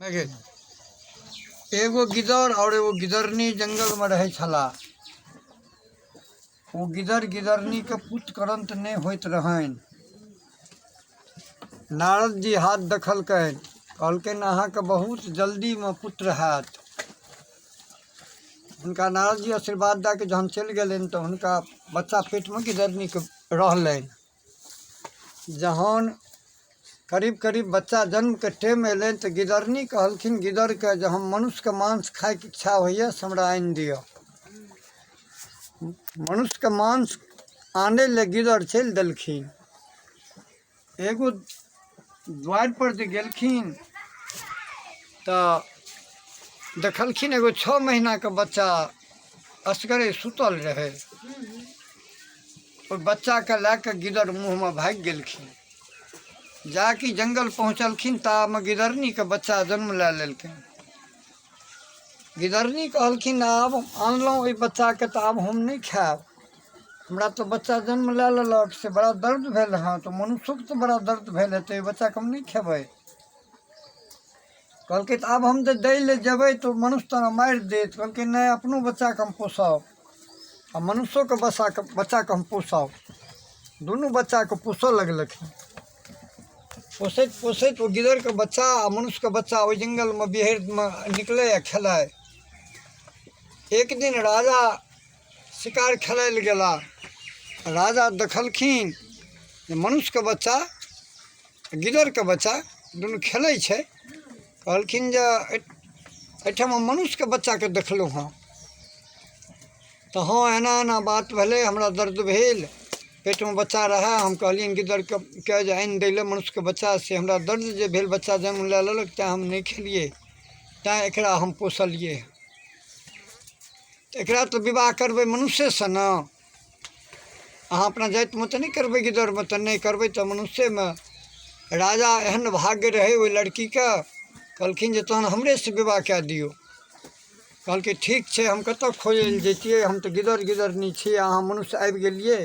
एगो गिदड़ आओर एगो गिदड़नी जङ्गलमे रहै छलाह। ओ गिदड़ गिदड़नीके पुत्र करन्त नहि होइत रहनि। नारद जी हाथ देखलकनि, कहलकनि अहाँके बहुत जल्दीमे पुत्र हैत। हुनका नारद जी आशीर्वाद दए कऽ जहन चलि गेलनि तऽ हुनका बच्चा पेटमे गिदड़नीके रहलनि। जहन करीब करीब बच्चा जन्मके टाइम अयलनि तऽ गिदरनी कहलखिन गिदरके जे हम मनुष्यके मांस खाइके इच्छा होइए से हमरा आनि दिअ। मनुष्यके मांस आनै लए गिदर चलि देलखिन। एगो द्वारिपर जे गेलखिन तऽ देखलखिन एगो 6 महीनाके बच्चा असगरे सुतल रहै। ओहि बच्चाके लए कऽ गिदर मुँहमे भागि गेलखिन। जाकि जङ्गल पहुँचलखिन तामे गिदरनीके बच्चा जन्म लए लेलखिन। गिदरनी कहलखिन आब आनलहुँ ओहि बच्चाके तऽ आब हम नहि खायब, हमरा तऽ बच्चा जन्म लए लेलक से बड़ा दर्द भेल हँ, तऽ मनुष्योके तऽ बड़ा दर्द भेल हेतै, ओहि बच्चाके हम नहि खेबै। कहलकै तऽ आब हम जे दै लए जेबै तऽ मनुष्य तोरा मारि देत। कहलकै नहि, अपनो बच्चाके हम पोसब आ मनुष्योके बच्चाके बच्चाके हम पोसब। दुनू बच्चाके पोसऽ लगलखिन। पोसैत पोसैत ओ गिदरके बच्चा आ मनुष्यके बच्चा ओहि जङ्गलमे बिहरिमे निकलै आ खेलाइ। एक दिन राजा शिकार खेलाइ लए गेला। राजा देखलखिन जे मनुष्यके बच्चा गिदरके बच्चा दुनू खेलै छै। कहलखिन जे एहिठाम हम मनुष्यके बच्चाके देखलहुँ हँ। तऽ हँ, एना एना बात भेलै, हमरा दर्द भेल, पेटमे बच्चा रहए, हम कहलियनि गिदरके के जे आनि दै लए मनुष्यके बच्चा, से हमरा दर्द जे भेल बच्चा जन्म लए लेलक तैँ हम नहि खेलियै, तैँ एकरा हम पोसलियै। तऽ एकरा तऽ विवाह करबै मनुष्यसँ ने, अहाँ अपना जातिमे तऽ नहि करबै, गिदरमे तऽ नहि करबै, तऽ मनुष्यमे। राजा एहन भाग्य रहै ओहि लड़कीके, कहलखिन जे तहन हमरेसँ विवाह कए दियौ। कहलकै ठीक छै, हम कतऽ खोजै लए जैतियै, हम तऽ गिदर गिदरनी छी, अहाँ मनुष्य आबि गेलियै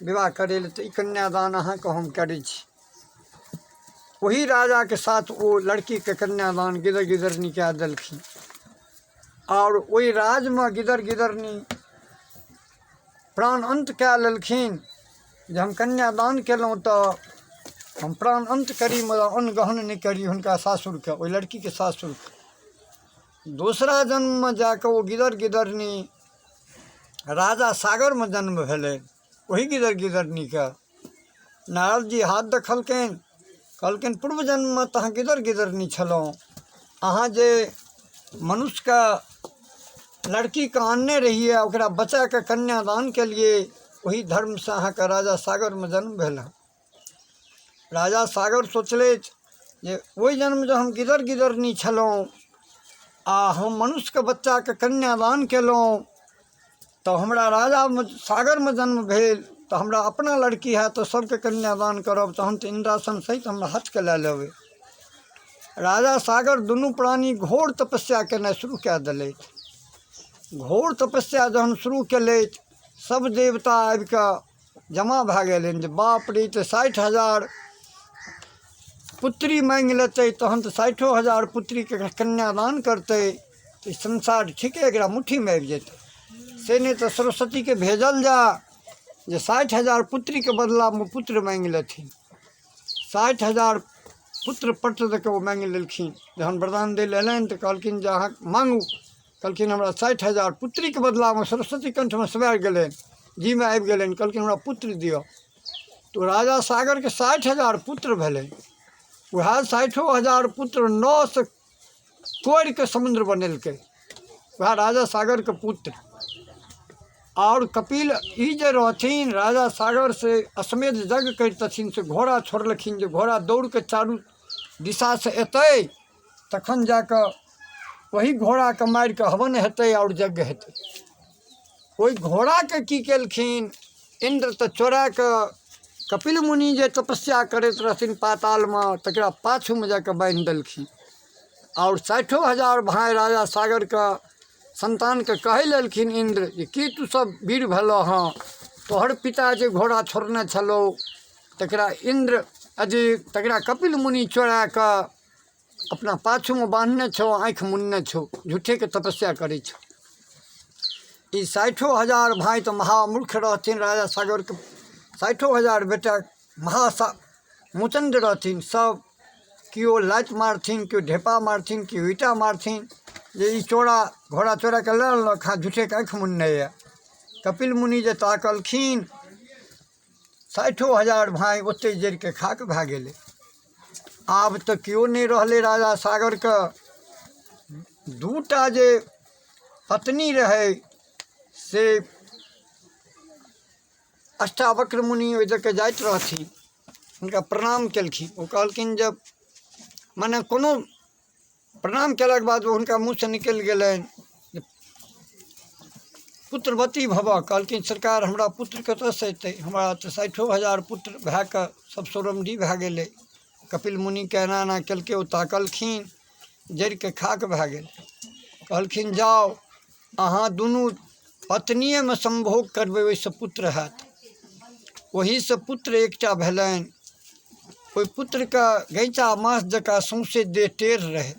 विवाह करै लए, तऽ ई कन्यादान अहाँके हम करै छी। ओही राजाके साथ ओ लड़कीके कन्यादान गिदर गिदरनी कए देलखिन। आओर ओहि राजमे गिदर गिदरनी प्राण अन्त कए लेलखिन जे हम कन्यादान केलहुँ तऽ हम प्राण अन्त करी मुदा अन्न ग्रहण नहि करी हुनका सासुरके, ओहि लड़कीके सासुरके। दोसरा जन्ममे जा कऽ ओ गिदर गिदरनी राजा सागरमे जन्म भेलै ओही गिदर गिदरनीके। नारद जी हाथ देखलकनि, कहलकनि पूर्व जन्ममे तऽ अहाँ गिदर गिदरनी छलहुँ, अहाँ जे मनुष्यके लड़कीके आनने रहियै आ ओकरा बचा कऽ कन्यादान केलियै, ओही धर्मसँ अहाँके राजा सागरमे जन्म भेल हँ। राजा सागर सोचलथि जे ओहि जन्म जँ हम गिदर गिदरनी छलहुँ आ हम मनुष्यके बच्चाके कन्यादान केलहुँ तऽ हमरा राजामे सागरमे जन्म भेल, तऽ हमरा अपना लड़की हैत तऽ सबके कन्यादान करब, तहन तऽ इन्द्रासन सहित हमरा हटके लए लेबै। राजा सागर दुनू प्राणी घोर तपस्या केनाइ शुरू कए देलथि। घोर तपस्या जहन शुरू केलथि, सब देवता आबिकऽ जमा भए गेलनि जे बाप रे, ई तऽ 60,000 पुत्री माँगि लेतै, तहन तऽ 60,000 पुत्रीके कन्यादान करतै, तऽ ई संसार ठीके एकरा मुट्ठीमे आबि जेतै। से नहि तऽ सरस्वतीके भेजल जा जे 60,000 पुत्रीके बदलामे पुत्र माँगि लेथिन। 60,000 पुत्र पट दऽ कऽ ओ माँगि लेलखिन। जहन वरदान दै लए एलनि तऽ कहलखिन जे अहाँ माँगू। कहलखिन हमरा 60,000 पुत्रीके बदलामे सरस्वती कण्ठमे समाय गेलनि, जीमे आबि गेलनि। कहलखिन हमरा पुत्र दिअ। तऽ राजा सागरके 60,000 पुत्र भेलनि। उएह 60,000 पुत्र नओ सए कोरिके समुद्र बनेलकै वएह राजा सागरके पुत्र। आओर कपिल ई जे रहथिन राजा सागर से अश्वमेध यज्ञ करितथिन, से घोड़ा छोड़लखिन जे घोड़ा दौड़के चारू दिशासँ एतै तखन जाकऽ ओही घोड़ाके मारिकऽ हवन हेतै आओर यज्ञ हेतै। ओहि घोड़ाके की केलखिन इन्द्र तऽ चोराकऽ कपिल मुनि जे तपस्या करैत रहथिन पातालमे तकरा पाछूमे जाकऽ बान्हि देलखिन। आओर 60,000 भाय राजा सागरके सन्तानके कहै लेलखिन इन्द्र जे की तू सब वीर भेलऽ हँ, तोहर पिता जे घोड़ा छोड़ने छलौ तकरा इन्द्र अथी तकरा कपिल मुनि चोराकऽ अपना पाछूमे बान्हने छौ, आँखि मुनने छौ, झूठेके तपस्या करै छौ। ई 60,000 भाय तऽ महामूर्ख रहथिन। राजा सागरके 60,000 बेटा महा मुचण्ड रहथिन। सब केओ लात मारथिन, केओ ढेपा मारथिन, केओ ईंटा मारथिन जे ई चोरा घोड़ा चोराके लऽ लेलक हँ, झूठेके आँखि मुनने यऽ। कपिल मुनि जे ताकलखिन, 60,000 भाय ओतहि जरिके खाक भए गेलै। आब तऽ केओ नहि रहलै। राजा सागरके दूटा जे पत्नी रहै से अष्टावक्र मुनि ओहि दऽ कऽ जाइत रहथिन, हुनका प्रणाम केलखिन। ओ कहलखिन जे मने कोनो प्रणाम कयलाके बाद ओ हुनका मुँहसँ निकलि गेलनि जे पुत्रवती भवः। कहलखिन सरकार हमरा पुत्र कतऽसँ अयतै? हमरा तऽ 60,000 पुत्र भए कऽ सब सोरमडी भए गेलै। कपिल मुनिके एना एना केलकै, ओ ताकलखिन, जरिके खाक भए गेल। कहलखिन जाउ अहाँ दुनू पत्निएमे सम्भोग करबै, ओहिसँ पुत्र हैत। ओहीसँ पुत्र एकटा भेलनि। ओहि पुत्रके गैँचा माछ जकाँ सौँसे देह टेढ़ रहै,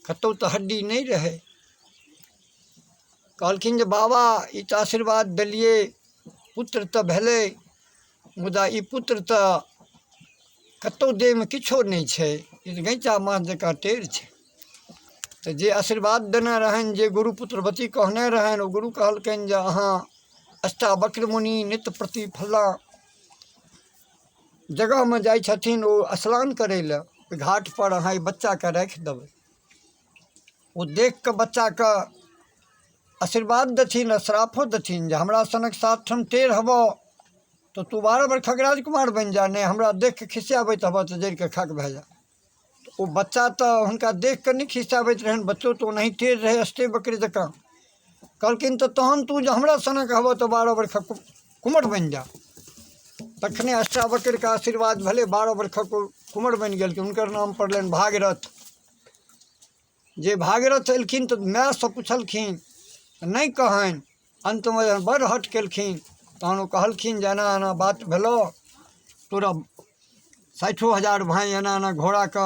कतहु तऽ हड्डी नहि रहै। कहलखिन जे बाबा ई तऽ आशीर्वाद देलियै, पुत्र तऽ भेलै, मुदा ई पुत्र तऽ कतहु देहमे किछो नहि छै, ई तऽ गैँचा माछ जकाँ टेढ़ छै। तऽ जे आशीर्वाद देने रहनि, जे गुरु पुत्रवती कहने रहनि, ओ गुरु कहलकनि जे अहाँ अष्टावक्र मुनि नित्य प्रति फल्लाँ जगहमे जाइ छथिन ओ स्नान करै लए, ओहि घाटपर अहाँ एहि बच्चाके राखि देबै। ओ देखि कऽ बच्चाके आशीर्वाद देथिन आ श्रापो देथिन जे हमरा सनक सात ठाम टेढ़ हेबह तऽ तू 12 बरखक राजकुमार बनि जा, नहि हमरा देखि कऽ खिसियाबैत हेबह तऽ जरिके खाक भए जा। ओ बच्चा तऽ हुनका देखि कऽ नहि खिसियाबैत रहनि, बच्चो तऽ ओनाही टेढ़ रहै अष्टे बकरे जकाँ। कहलखिन तऽ तहन तू जे हमरा सनक हेबह तऽ 12 बरखक कुमर बनि जा। तखने अष्टावक्रके आशीर्वाद भेलै, 12 बरखक ओ कुमर बनि गेलखिन। हुनकर नाम पड़लनि भागीरथ। जे भागीरथ एलखिन तऽ मायसँ पुछलखिन, नहि कहनि। अन्तमे जहन बड़ हट केलखिन तहन ओ कहलखिन जे एना एना बात भेलऽ, तोरा 60,000 भाय एना एना घोड़ाके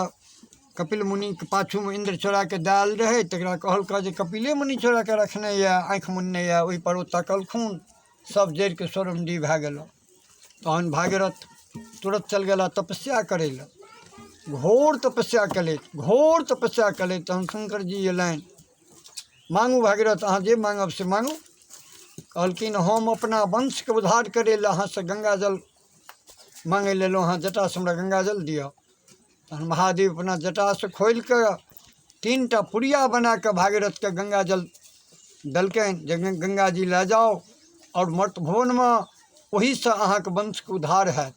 कपिल मुनिके पाछूमे इन्द्र चोराके दए आयल रहै। तकरा कहलकै जे कपिले मुनि चोराके रखने यऽ, आँखि मुनने यऽ। ओहिपर ओ तकलखुन, सब जरिके सोरमडी भए गेलऽ। तहन भागीरथ तुरत चलि गेला तपस्या करै लए। घोर तपस्या केलथि, घोर तपस्या केलथि। तहन शंकर जी अयलनि, माँगू भागीरथ, अहाँ जे माँगब से माँगू। कहलखिन हम अपना वंशके उद्धार करै लए अहाँसँ गंगाजल माँगै लए एलहुँ, अहाँ जटासँ हमरा गंगाजल दिअ। तहन महादेव अपना जटासँ खोलि कऽ 3टा पुड़िया बना कऽ भागीरथके गंगाजल देलकनि जे गंगाजी लए जाउ आओर मर्त भुवनमे ओहीसँ अहाँके वंशके उद्धार हैत।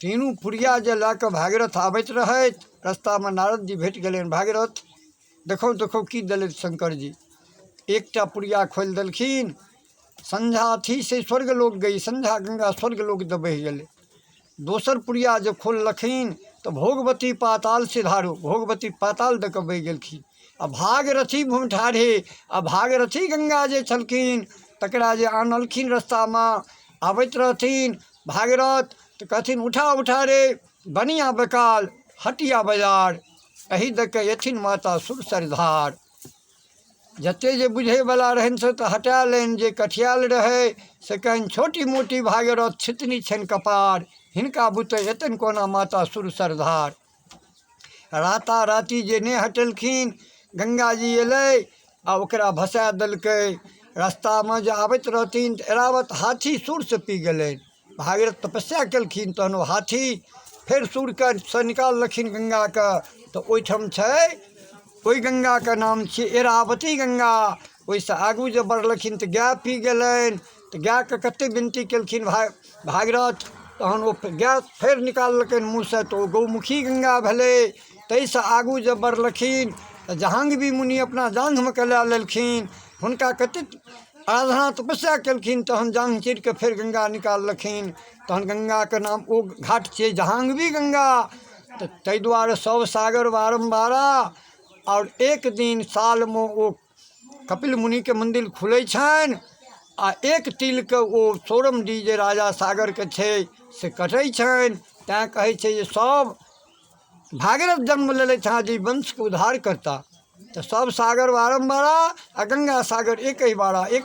तीनू पुड़िया जे लए कऽ भागीरथ आबैत रहथि, रस्तामे नारद जी भेट गेलनि। भागीरथ देखौ देखौ की देलथि शंकर जी। एकटा पुड़िया खोलि देलखिन, संझा अथी से स्वर्ग लोक गई, संझा गंगा स्वर्ग लोक दऽ बहि गेलै। दोसर पुड़िया जे खोललखिन तऽ भोगवती पाताल सिधारू, भोगवती पाताल दऽ कऽ बहि गेलखिन। आ भागीरथी भूमि ठाढ़े, आ भागीरथी गंगा जे छलखिन तकरा जे आनलखिन, रस्तामे आबैत रहथिन भागीरथ तऽ कहथिन उठा उठा रे बनिया बेकाल हटिया बाजार, एहि दऽ कऽ एथिन माता सुरसर धार। जतेक जे बुझैवला रहनि से तऽ हटा लनि, जे कठिआयल रहै से कहनि छोटी मोटी भागीरथ छितनी छनि कपार, हिनका बुते एतनि कोना माता सुरसर धार। राताराती जे नहि हटेलखिन, गंगाजी अयलै आ ओकरा भसा देलकै। रस्तामे जे आबैत रहथिन तऽ एरावत हाथी सुरसँ पी गेलनि। भागीरथ तपस्या केलखिन तहन ओ हाथी फेर सूरके सँ निकाललखिन गंगाके। तऽ ओहिठाम छै ओहि गंगाके नाम छियै एरावती गंगा। ओहिसँ आगू जे बढ़लखिन तऽ गाय पी गेलनि। तऽ गायके कतेक विनती केलखिन भागीरथ, तहन ओ गाय फेर निकाललकनि मुँहसँ तऽ ओ गौमुखी गंगा भेलै। ताहिसँ आगू जे बढ़लखिन तऽ जहांगवी मुनि अपना जाँघमे के लए लेलखिन। हुनका कतेक आराधना तपस्या केलखिन तहन जाँघ चीर कऽ फेर गंगा निकाललखिन। तहन गंगाके नाम ओ घाट छियै जहांगवी गंगा। तऽ ताहि दुआरे सब सागर बारम्बारा। आओर एक दिन सालमे ओ कपिल मुनिके मन्दिर खुलै छनि आ एक तिलके ओ सोरमडी जे राजा सागरके छै से कटै छनि। तैँ कहै छै जे सब भागीरथ जन्म लेलथि हँ जे वंशके उद्धार करता। तऽ सब सागर बारम्बारा आ गंगा सागर एक ही बारा एक।